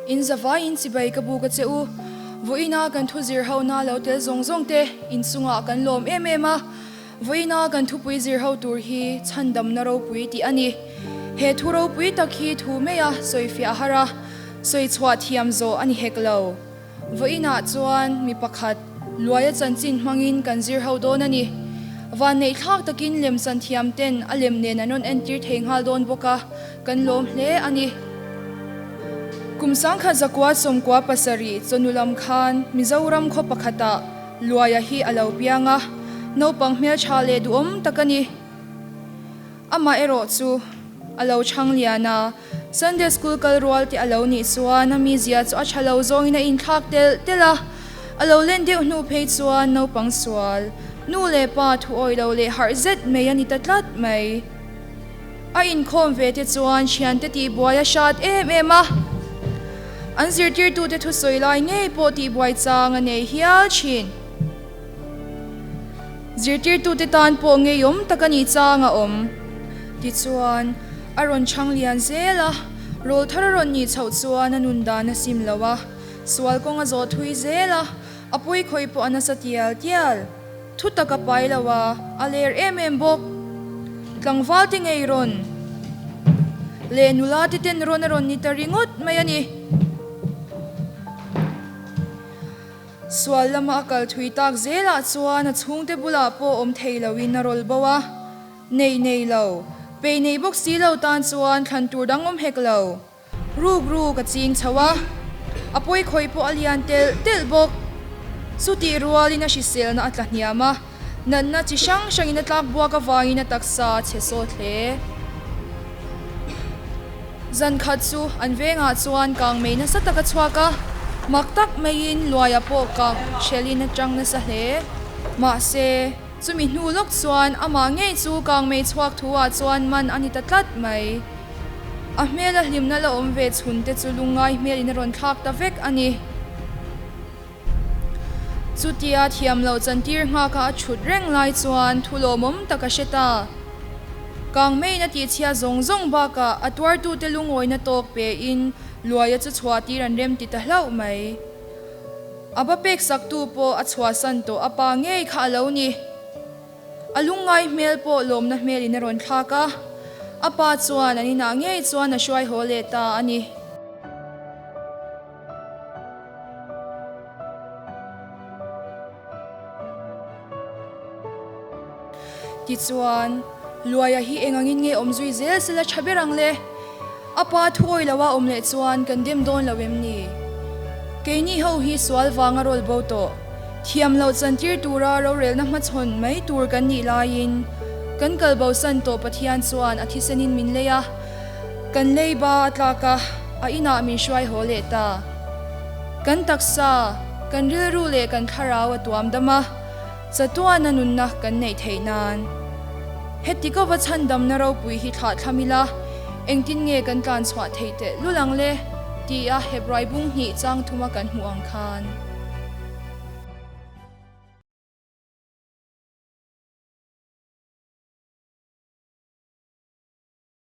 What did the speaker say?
In zavaiin chibai ka buk a che u. Vawiina kan thu zir ho na lo tel zawng zawng te in chungah kan lawm em em a. Vawiina kan thupui zir ho tur hi chhandamna ropui tih a ni. He thu ropui tak hi thu maia sawifiah har a, sawi chhuah thiam zawh a ni hek lo. Vawiinah chuan mi pakhat luaia chanchin hmangin kan zir ho dawn a ni. Vanneih thlak takin lemchan thiam ten a lem nen an rawn entir thei nghal dawn bawk a, kan lawm hle a ni. Kum 1997 chawhnu lam khan Mizoram khaw pakhatah Luaia hi a lo piang a, naupang hmeltha leh duhawm tak a ni. Amaherawh chu a lo chhang lian a, Sunday school kal rual te a lo nih chuan a mizia chu a tha lo zawngin a inthlak telh telh a, a lo len deuh hnu phei chuan naupang sual, nu leh pa thu awih lo leh harh zet mai a ni ta tlat mai. A inkhawm ve te chuan thiante tihbuai a hrat em em a, an zirtirtute thusawi lai ngei pawh tihbuai chang a nei hial thin. Zirtirtute tan pawh ngeiawm tak a nih chang a awm. Tichuan, a rawn chhang lian zel a, rawl thar a rawn nih chhoh chuan a nun dan a sim lo a, sual kawng a zawh thui zel a, a pawi khawih pawh a nasa tial tial. Thu tak a pai lo a, a ler em em bawk. Tlangval te ngei rawn leh nula te ten rawn a rawn ni ta ringawt mai a ni. Sual lama a kal thui tak zelah chuan a chhungte bulah pawh awm thei loin a rawl bo a, nei nei lo, pei nei bawk si lo tan chuan thlan tur dang awm hek lo. Ruk ruk a ching chho a, a pawi khawih pawh a lian telh telh bawk. Chutih rualin a hriselna a tla hniam a, natna chi hrang hrangin a tlak buak avangin a taksa a chhe sawt hle. Zan khat chu an vengah chuan kang mei nasa tak a chhuak a, mak tak maiin Luaia pawh kang hrelhin a tang nasa hle. Mahse, chumi hnu lawk chuan amah ngei chu kang mei chhuak thu-ah chuan man a ni ta tlat mai. A hmela hlimna la awm ve chhun te chu lungngai hmelin a rawn thlak ta vek a ni. Chutia thiam loh chantir nghaka a chhut reng lai chuan thu lawmawm tak a hre ta. Kang meiin a tihchhia zawng zawng bakah a tuartute lungawina tawk pein Luaia chu chhuahtir an rem ti ta hlauh mai. A ba pek saktu pawh a chhuahsan tawh a pa ngei kha a lo ni. A lungngai hmel pawh lawmna hmelin a rawn thlak a, a pa chuan an inah ngei chuan a hruai haw leh ta a ni. Tichuan, Luaia hi eng angin nge awm zui zel sela tha ber ang le? A pa thuawi loa awm leh chuan kan dem dawn lo em ni? Keini ho hi sual vanga rawl bo tawh, thiam loh chantir tura rorelna hmachhawn mai tur kan nih laiin kan kal bosan tawh Pathian chuan a thisenin min lei a, Kan leiba a tlak a, a inah min hruai haw leh ta. Kan taksa, kan rilru leh kan thlarau a tuam dam a, chatuana nunna kan neih theih nan. Heti ka va chhandamna ropui hi thlah thlam ila, engtin nge kan tlan chhuah theih teh lul ang le? tia Hebrai bung hnih chang thuma kan hmuh ang khan.